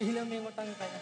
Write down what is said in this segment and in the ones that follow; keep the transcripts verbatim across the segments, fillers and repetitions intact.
Ila mengutang ka na.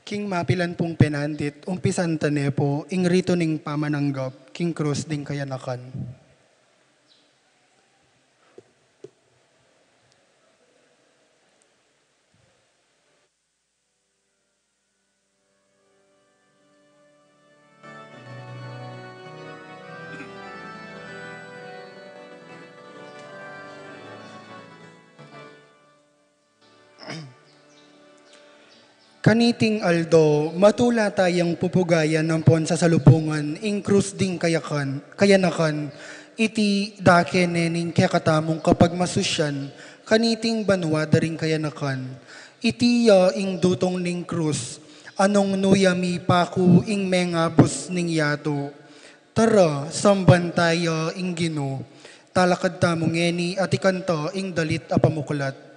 King mapilan pung penandit, umpisan ta ne pu ing ritu ning pamananggap king krus ding kayanakan. Kaniting aldo, matula tayang pupugayan ampon sasalubungan ing krus ding kayakan, kayanakan, iti dake ne ning kekatamung kapagmasusyan, kaniting banua da ring kayanakan. Iti ya ing dutung ning krus, anung nu ya mipaku ing mengabus ning yatu. Tara, samban taya ing Ginu, talakad tamu ngeni at ikanta ing dalit a pamuklat.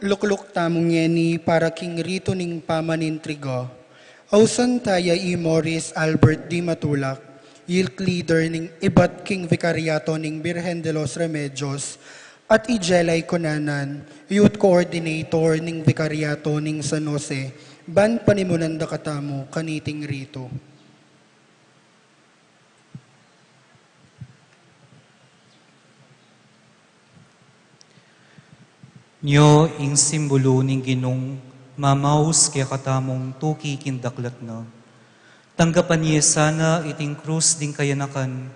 Lukluk tamu ngeni para king ritu ning pamanintriga. Ausan taya i Morris Albert D. Matulak, youth leader ning ibat king Vikaryato ning Birhen de los Remedios, at i Jelay Cunanan, youth coordinator ning Vikaryato ning San Jose, ban panimunan da katamu kaniting ritu. Nyo ing simbulu ning Ginung mamaus kekatamung tuki king daklat na. Tanggapan ye sana iting krus ding kayanakan,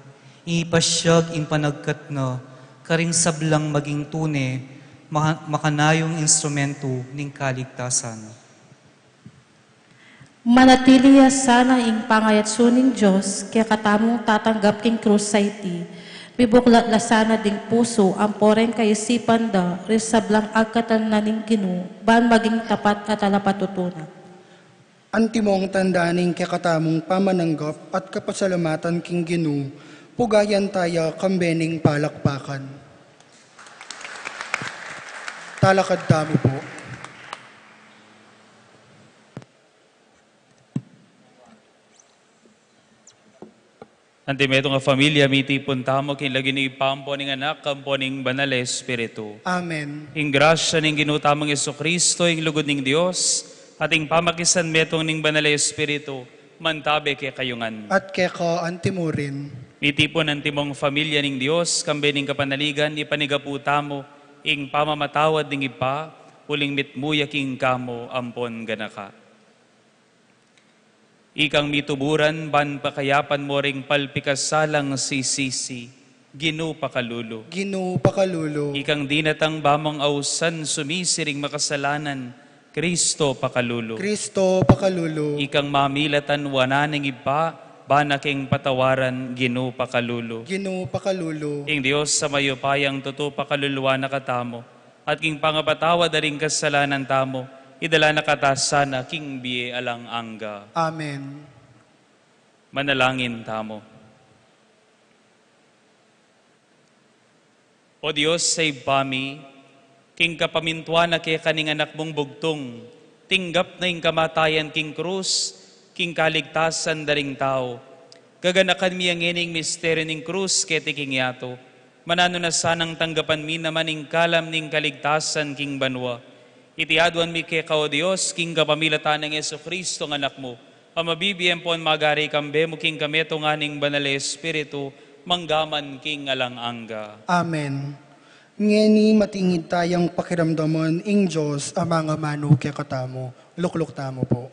ipasyag ing panagkat na karing sablang maging tune, maka-, makanayung instrumentu ning kaligtasan. Manatili ya sana ing pangayatsu ning Dios kekatamung tatanggap king krus a iti, mibuklat la sana ding pusu ampo reng kaisipan da ring sablang agkatan na ning Ginu, ban maging tapat a talapatutunan. Antimong tanda ning kekatamung pamananggap at kapasalamatan king Ginu, pugayan taya kambe ning palakpakan. Talakad tamu pu. Anti metung a familia, mitipun tamu king lagyu ning Ibpa, ampo ning Anak, ampo ning Banal a Espiritu. Amen. Ing grasya ning Ginu tamung Jesucristo, ing lugud ning Dios, at ing pamakisan metung ning Banal a Espiritu, mantabe kekayu ngan. At keka antimu rin. Mitipun antimong familia ning Dios, kambe ning kapanaligan, ipanigapu tamu ing pamamatawad ning Ibpa, uling mitmu ya king kamu ampon ganaka. Ikang mituburan ban pakayapan mo ring palpikasalang sisisi, Ginu pakalulu. Ginu pakalulu. Ikang dinatang ba mong ausan sumisi ring makasalanan, Kristo pakalulu. Kristo pakalulu. Ikang mamilatan wanan ning Ibpa, ban na keng patawaran, Ginu pakalulu. Ginu pakalulu. Ing Dios a mayupayang tutu pakaluluan na katamu, at king pangapatawad da ring kasalanan tamu, idala na kata sana king bie alang angga. Amen. Manalangin tamu. O Dios a Ibpa mi, king kapamintuan na keka ning Anak mung bugtung, tinggap na ing kamatayan king krus, king kaligtasan da ring tau. Gaganakan mi ya ngening misteryu ning krus keti king yatu. Mananu na sanang tanggapan mi naman ing kalam ning kaligtasan king banua. Iti aduan mi keka, o Dios, king kapamilatan nang Jesucristo a Anak mu, a mabibie ampon magari kambe mu king kametungan ning Banal a Espiritu, mangga man king alang angga. Amen. Ngeni matingid tayang pakiramdaman ing Dios a mangamanu kekatamu. Lukluk tamu pu.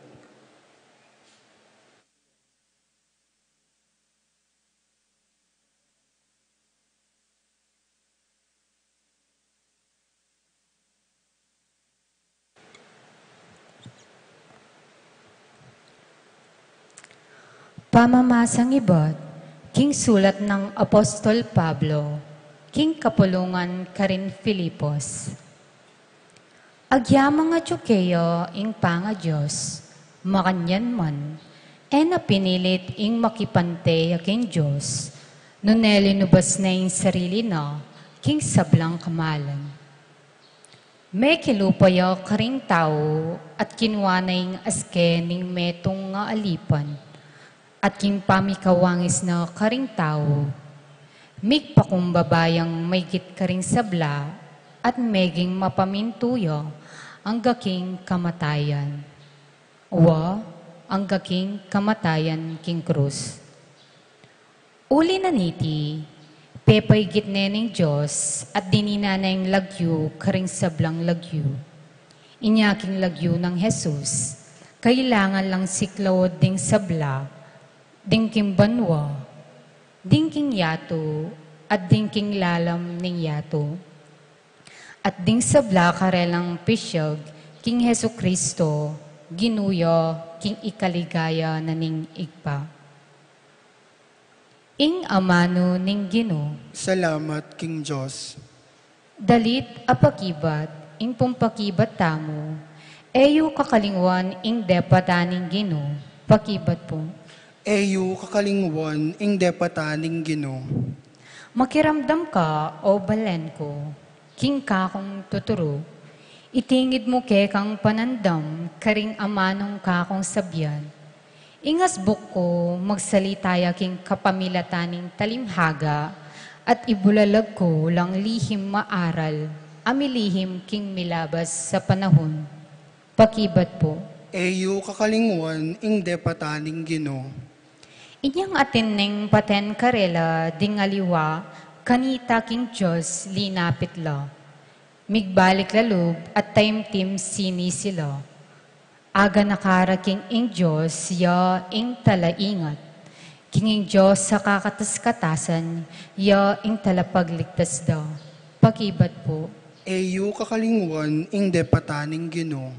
Pamamasang ibat king sulat nang Apostol Pablo king kapulungan karin Filipos. Agyamang atyu keya ing pangadios, makanyan man, e na pinilit ing makipante ya king Dios, nune linubas na ing sarili na king sablang kamalan. Mekilupa ya karing tau at kinua na ing aske ning metung a alipan, at king pamikawangis na karing tau, migpakumbaba yang maygit karing sabla at meging mapamintu ya angga king kamatayan. Wa, angga king kamatayan king krus. Uli na niti, pepaygit ne ning Dios at dinina na ing lagyu karing sablang lagyu. Inya king lagyu nang Jesus, kailangan lang siklaud ding sabla, ding king banua, ding king yatu, at ding king lalam ning yatu. At ding sabla karelang pisyag king Jesucristo, Ginu ya king ikaligaya na ning Ibpa. Ing amanu ning Ginu. Salamat king Dios. Dalit a pakibat, ing pumpakibat tamu, e yu kakalingwan ing depatan ning Ginu, pakibat pu. E yu kakalingwan ing depatan ning Ginu. Makiramdam ka, o balen ku, king kakung tuturu, itingid mu kekang panandam karing amanung kakung sabian, Ing asbuk ku, magsalita ya king kapamilatan ning talimhaga, at ibulalag ku lang lihim maaral, a milihim king milabas a panahun. Pakibat pu. E yu kakalingwan ing depatan ning Ginu. Inyang atin neng paten karela ding aliwa, kanita king Dios linapit la. Migbalik la lub at taimtim sinisi la. Aganaka ra king ing Dios ya ing talaingat. King ing Dios a kakatas-katasan ya ing talapagligtas da. Pakibat pu. E yu kakalingwan ing depatan ning Ginu.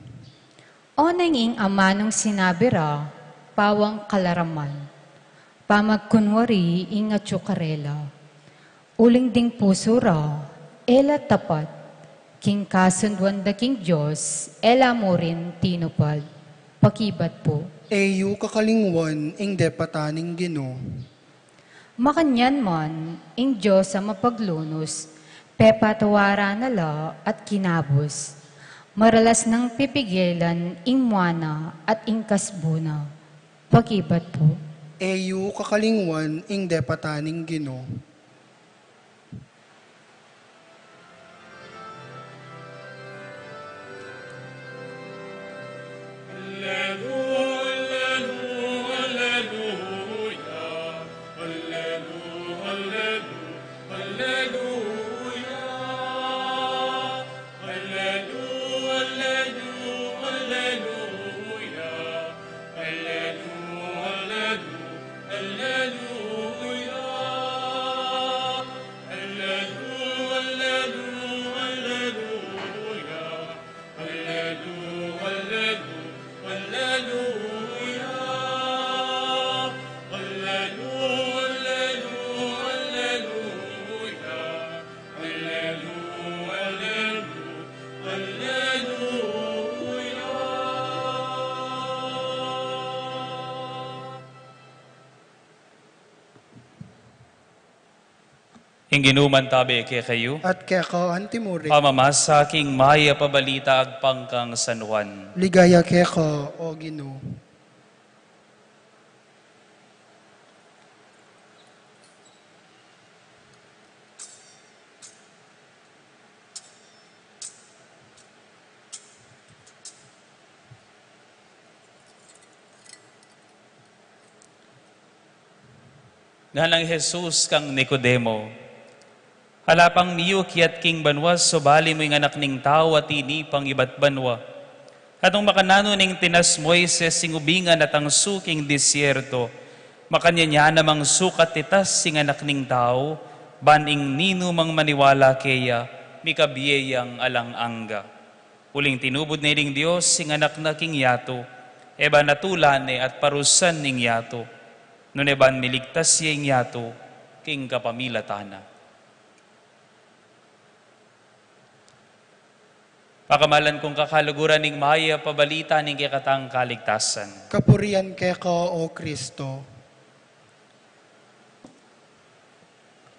Oneng ing amanung sinabi ra, pawang kalaraman. Pamagkunwari ing atyu karela. Uling ding pusu ra, e la tapat. King kasunduan da king Dios, e la mu rin tinupad. Pakibat pu. E yu kakalingwan ing depatan ning Ginu. Makanyan man, ing Dios a mapaglunus, pepatawaran na la at kinabus. Maralas nang pipigilan ing mua na at ing kasbu na. Pakibat pu. E yu kakalingwan ing depatan ning Ginu. Ing Ginu mantabe kekayu. At keka antimurin. Pamamasa king mayap a balita agpang kang San Juan. Ligaya keka, O Ginu. Nganang Jesus kang Nicodemo, ala pang miyukiat king banua, subali mu ing Anak ning Tau atin pang ibat banua. At nung makananu ning tinas Moises ing ubingan at angsu king disyerto, makanyan ya namang sukat titas ing Anak ning Tau, ban ing ninumang maniwala keya, mikabie yang alang angga. Uling tinubud ne ning Dios ing Anak na king yatu, e ban atulan ne at parusan ing yatu, nune ban miligtas ya ing yatu king kapamilatan na. Pakamalan kung kakaluguran ning mayap a balita ning kekatang kaligtasan. Kapurian keka, O Kristo.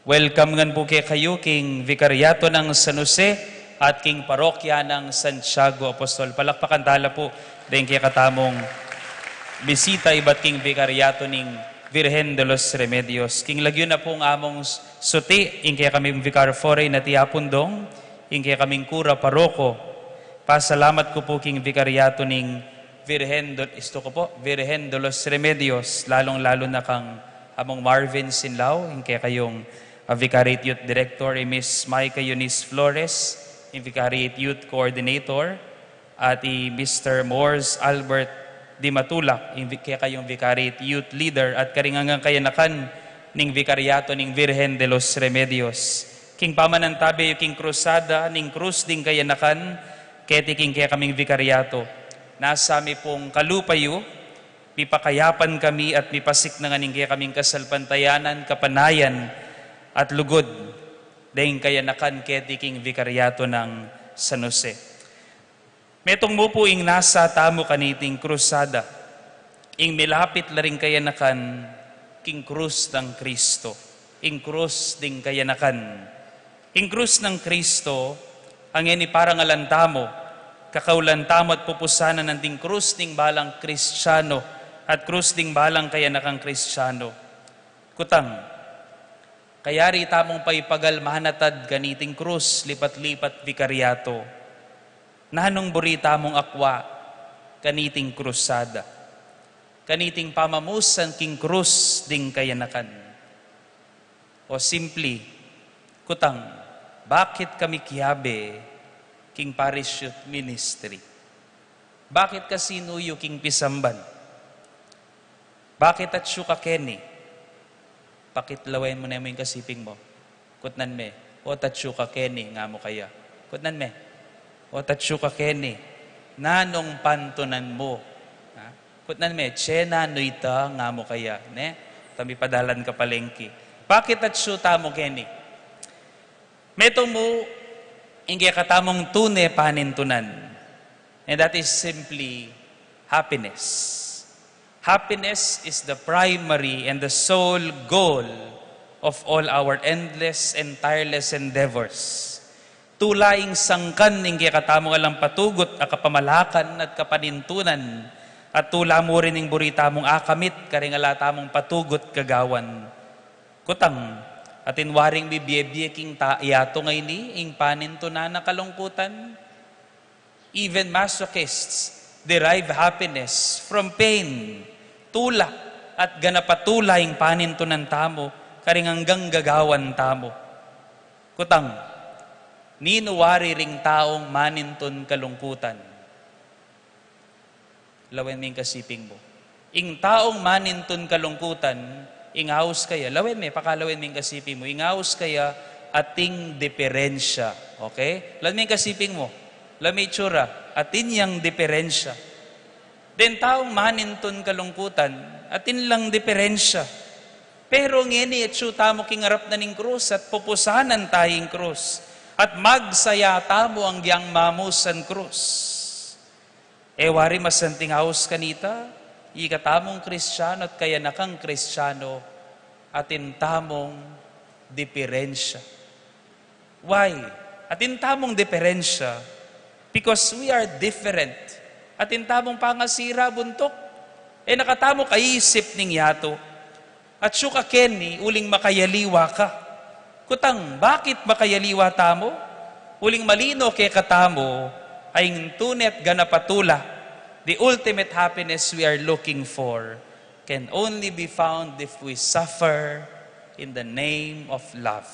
Welcome ngan pu kekayu king Vikaryato nang San Jose at king Parokya nang Santiago Apostol. Palakpakan tala pu deng kekatamung bisita ibat king Vikaryato ning Virgen de los Remedios. King lagyu na pung among suti, ing kekaming Vicar Foreign a Tia Pundong, ing kekaming kura paroko, pasalamat ku pu king Vikaryato ning Virgen do, istu ku pu, Virgen de los Remedios, lalung-lalu na kang Among Marvin Sinlao, ing kekayung, ah, Vicariate Youth Director, i Miss Micah Eunice Flores, ing Vicariate Youth Coordinator, at i Mister Morse Albert Dimatulak, ing vi-, kekayung Vicariate Youth Leader, at karing anggang kayanakan ning Vikaryato ning Virgen de los Remedios. King pamanantabe yu king krusada ning krus ding kayanakan, keti king kekaming Vikaryato. Nasa mi pung kalupa yu, mipakayapan kami at mipasiknangan ing kekaming kasalpantayanan, kapanayan, at lugud deng kayanakan keti king Vikaryato nang San Jose. Metung mu pu ing nasa tamu kaniting krusada, ing milapit la ring kayanakan king krus nang Kristo, ing krus ding kayanakan. Ing krus nang Kristo, a ngeni parangalan tamu, kakaulan tamu at pupusanan na ding krus ning balang Kristiano, at krus ding balang kayanakang Kristiano. Kutang, kayari tamung paipagal manatad kaniting krus, lipat-lipat bikaryato. Nanung buri tamung akwa kaniting krusada, kaniting pamamusan king krus ding kayanakan? O simpli, kutang, bakit kami kiyabe king parish youth ministry? Bakit ka sinuyu king pisamban? Bakit atsu ka keni? Pakit lawen mu ne mu ing kasiping mu. Kutnan me, o tatsu ka keni, nga mu kaya. Kutnan me, o tatsu ka keni, nanung pantunan mu? Ha? Kutnan me, tsena nu ita, nga mu kaya, ne? Tami padalan ka palengki. Bakit atsu tamu keni? Metung mu ing kekatamung tune panintunan. And that is simply happiness. Happiness is the primary and the sole goal of all our endless and tireless endeavors. Tula ing sangkan ing kekatamung alang patugut a kapamalakan at kapanintunan, at tula mu rin ing buri tamung akamit karing ala tamung patugut gagawan. Kutang, atin waring bibiebie king ta-, yatu ngeni ing panintunan a kalungkutan? Even masochists derive happiness from pain. Tula at ganap a tula ing panintunan tamu karing anggang gagawan tamu. Kutang, ninu wari ring taung manintun kalungkutan? Lawen me ing kasiping mu. Ing taung manintun kalungkutan, ing aus kaya, lawen me, pakalawen me ing kasiping mu. Ing aus kaya, atin yang diperensya. Okay? Lawen me ing kasiping mu. Lawen me itsura, atin yang diperensya. Deng taung manintun kalungkutan, atin lang diperensya. Pero ngeni atsu tamu king arap na ning krus at pupusanan ta ing krus. At magsaya tamu agyang mamusan krus. E wari masanting aus kanita, ika tamung Kristiano at kayanakang Kristiano, atin tamung diperensya. Why? Atin tamung diperensya because we are different. Atin tamung pangasira buntuk. E na katamu kaisip ning yatu. Atsu ka keni uling makayaliwa ka. Kutang, bakit makayaliwa tamu? Uling malino kekatamu a ing tune at ganap a tula, the ultimate happiness we are looking for, can only be found if we suffer in the name of love.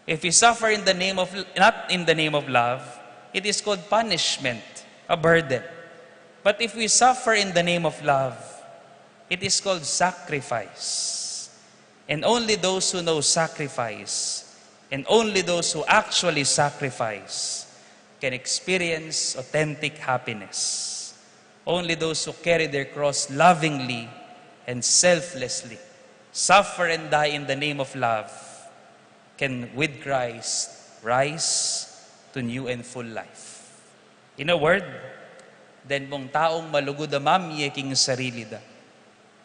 If we suffer in the name of, not in the name of love, it is called punishment, a burden. But if we suffer in the name of love, it is called sacrifice. And only those who know sacrifice, and only those who actually sacrifice, can experience authentic happiness. Only those who carry their cross lovingly and selflessly, suffer and die in the name of love, can with Christ rise to new and full life. In a word, den mung taung malugud a mamie king sarili da,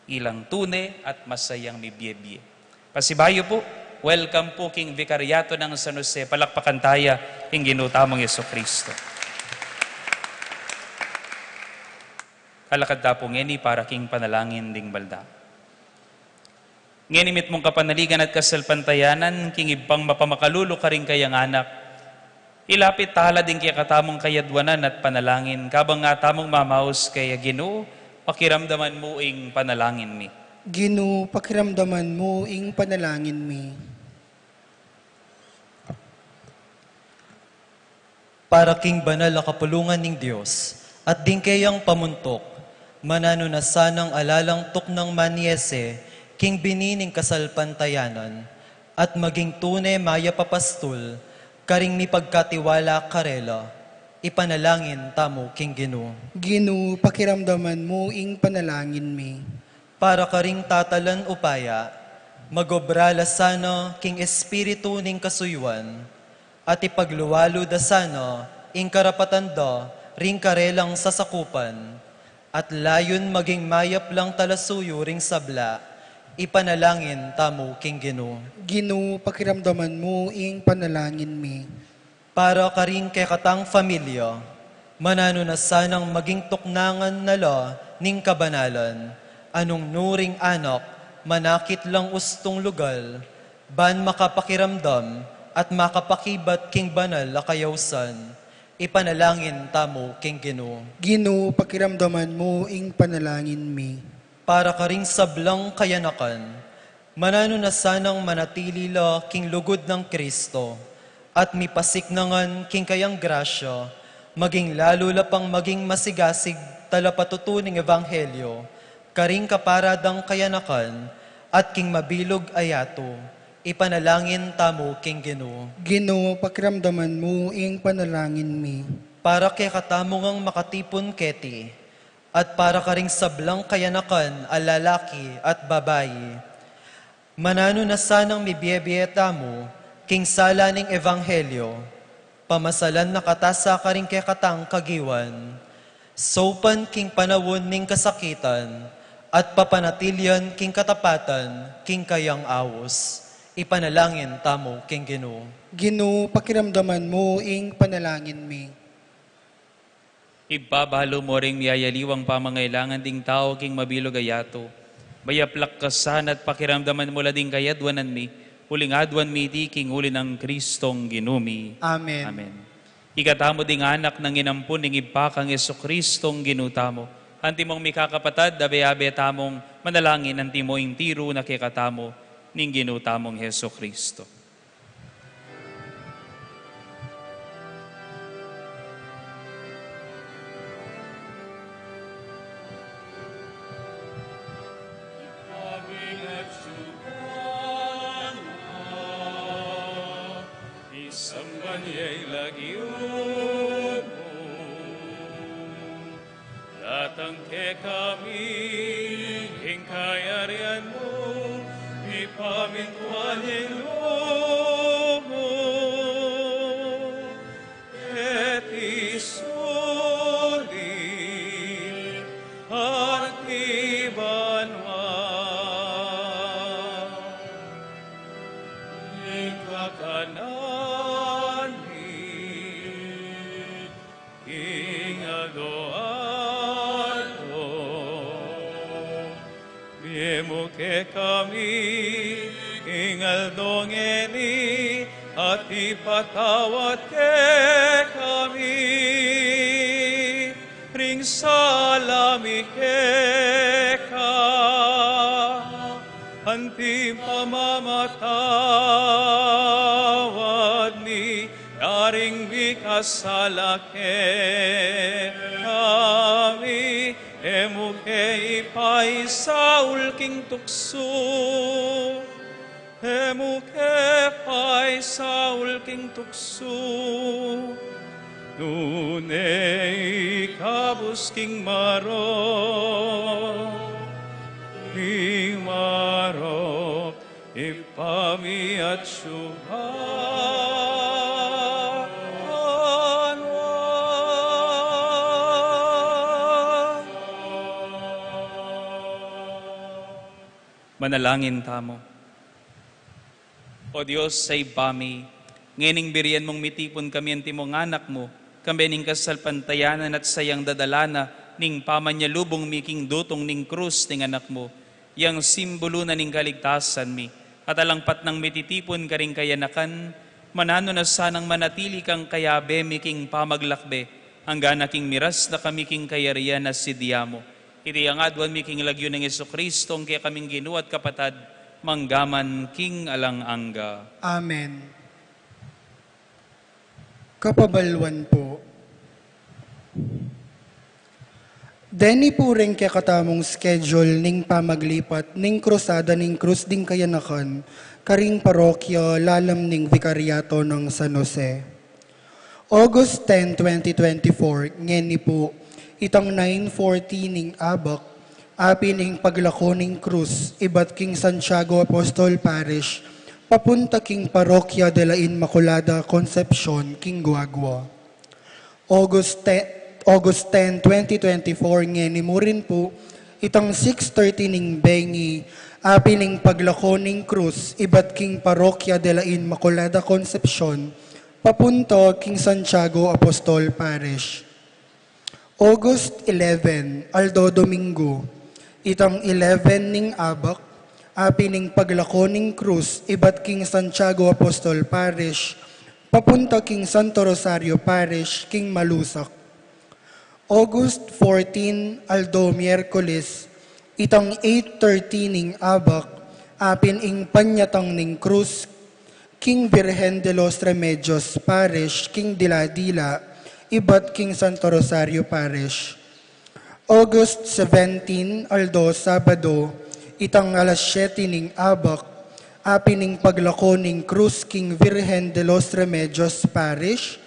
ilang tune at masayang mibiebie. Pasibayu pu, welcome pu king Vicariato ng San Jose. Palakpakan taya ing Ginu tamung Jesu Cristo. Kalakad ta pu ngeni para king panalangin ding balda. Ngeni mitmung kapanaligan at kasalpantayanan, king Ibpang mapamakalulu karing kayang anak, ilapit tala ding kekatamung kayadwanan at panalangin, kabang nga tamung mamaus kaya. Ginu, pakiramdaman mu ing panalangin mi. Ginu, pakiramdaman mu ing panalangin mi. Para king banal a kapulungan ning Dios, at ding keyang pamuntuk, mananu na sanang alalang tuknang maniese king bini ning kasalpantayanan, at maging tune mayap a pastul karing mipagkatiwala karela, ipanalangin tamu king Ginu. Ginu, pakiramdaman mu ing panalangin mi. Para karing tatalan upaya, magobra la sana king espiritu ning kasuyuan, at ipagluwalu da sana ing karapatan da ring karelang sasakupan, at layun maging mayap lang talasuyu ring sabla, ipanalangin tamu king Ginu. Ginu, pakiramdaman mu ing panalangin mi. Para karing kekatang familia, mananu na sanang maging tuknangan na la ning kabanalan, a nung nu ring anak manakit lang ustung lugal, ban makapakiramdam at makapakibat king banal a kayausan, ipanalangin tamu king Ginu. Ginu, pakiramdaman mu ing panalangin mi. Para karing sablang kayanakan, mananu na sanang manatili la king lugud nang Kristo, at mipasiknangan king kayang grasya, maging lalu la pang maging masigasig talapatutu ning ebanghelyo, karing kapara dang kayanakan, at king mabilug a yatu, ipanalangin tamu king Ginu. Ginu, pakiramdaman mu ing panalangin mi. Para kekatamu ngang makatipun keti, at para karing sablang kayanakan a lalaki at babai, mananu na sanang mibie-bie tamu king sala ning ebanghelyo, pamasalan na katasa karing kekatang kagiwan, saupan king panaun ning kasakitan, at papanatilian king katapatan king kayang aus, ipanalangin tamu king Ginu. Ginu, pakiramdaman mu ing panalangin mi. Ibpa, balu mu ring miyayaliwang pamangailangan ding tau king mabilug a yatu. Mayap la kasan at pakiramdaman mu la ding kayadwanan mi, uling aduan mi iti king uli nang Kristong Ginu mi. Amen. Amen. Ikatamu ding anak nang inampun ning Ibpa kang Jesukristong Ginu tamu. Antimong mikakapatad, abe-abe tamung manalangin antimo ing tiru na kekatamu ning Ginu tamung Jesukristo. Isamban ya ing lagyu mu. Datang kekami ing kayarian mu, mipamintuan ing lub mu, keti sulip anti banua. Ing kakanan mi king aldo-aldo, ibie mu kekami king aldo ngeni, at ipatawad kekami ring sala mi keka, anti ing pamamatawad mi karing mikasala kekami, e mu ke ipaisaul king tuksu, e mu ke paisaul king tuksu, nune ikabus king marok, king marok. Ibpa mi, atiu ka banua. Manalangin tamu. O Dios a Ibpa mi, ngening birian mung mitipun kami antimong anak mu, kambe ning kasalpantayanan at sayang dadala na ning pamanyalubung mi king dutung ning krus ning anak mu, yang simbulu na ning kaligtasan mi, at alang patnang mititipun karing kayanakan, mananu na sanang manatili kang kayabe mi king pamaglakbe, angga na king miras na kami king kayarian a sidya mu. Iti ing aduan mi king lagyu nang Jesukristong kekaming Ginu at Kapatad, manggaman king alang angga. Amen. Kapabaluan pu. Deni pu reng kekatamung schedule ning pamaglipat ning Krusada ning Krus ding Kayanakan karing parokya lalam ning Vikaryato nang San Jose. August ten, twenty twenty-four, ngeni pu, itang nine forty ning abak, apin ing paglako ning krus ibat king Santiago Apostol Parish, papunta king Parokya de la Inmaculada Concepcion king Guagua. August ten, August ten, twenty twenty-four, ngeni mu rin pu, itang six thirty ning bengi, apin ing paglako ning krus ibat king Parokya de la Inmaculada Concepcion, papunta king Santiago Apostol Parish. August eleven, aldo Domingo, itang eleven ning abak, apin ing paglako ning krus ibat king Santiago Apostol Parish, papunta king Santo Rosario Parish, king Malusac. August fourteen, aldo Miyerkules, itang eight thirty ning abak, apin ing panyatang ning krus king Virgen de los Remedios Parish, king Dila-dila, ibat king Santo Rosario Parish. August seventeen, aldo Sabado, itang alas siyete ning abak, apin ing paglako ning krus king Virgen de los Remedios Parish,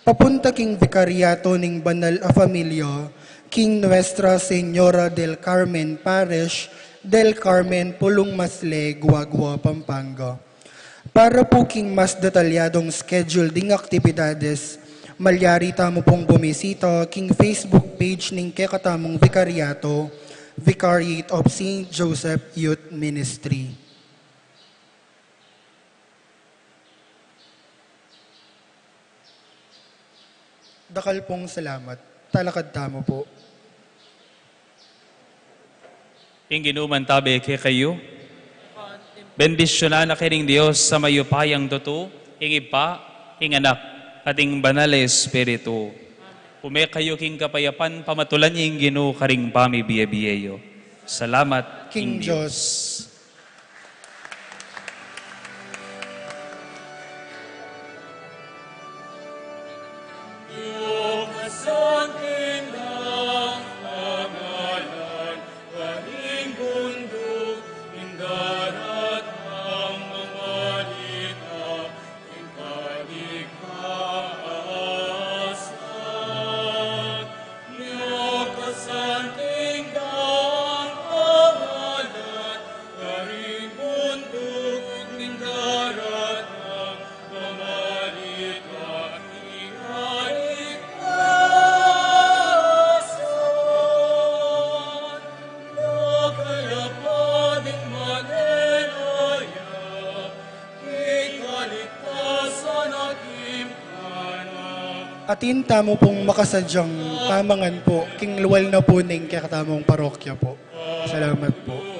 papunta king Vikaryato ning Banal a Familia, king Nuestra Señora del Carmen Parish, del Carmen, Pulong Masle, Guagua, Pampanga. Para pu king mas detalyadong schedule ding aktibidades, malyari tamu pung bumisita king Facebook page ning kekatamung Vikaryato, Vicariate of Saint Joseph Youth Ministry. Dakal pung salamat. Talakad tamu pu. Ing Ginu mantabe kekayu. Bendisyunan na kayu ning Dios a mayupayang tutu, ing Ibpa, ing Anak, at ing Banal a Espiritu. Ume kayu king kapayapan, pamatulan ing Ginu karing pamibie-bie yu. Salamat king Dios. Atin tamu pung makasadyang pamangan pu, king lual na pu ning kekatamung parokya pu. Salamat pu.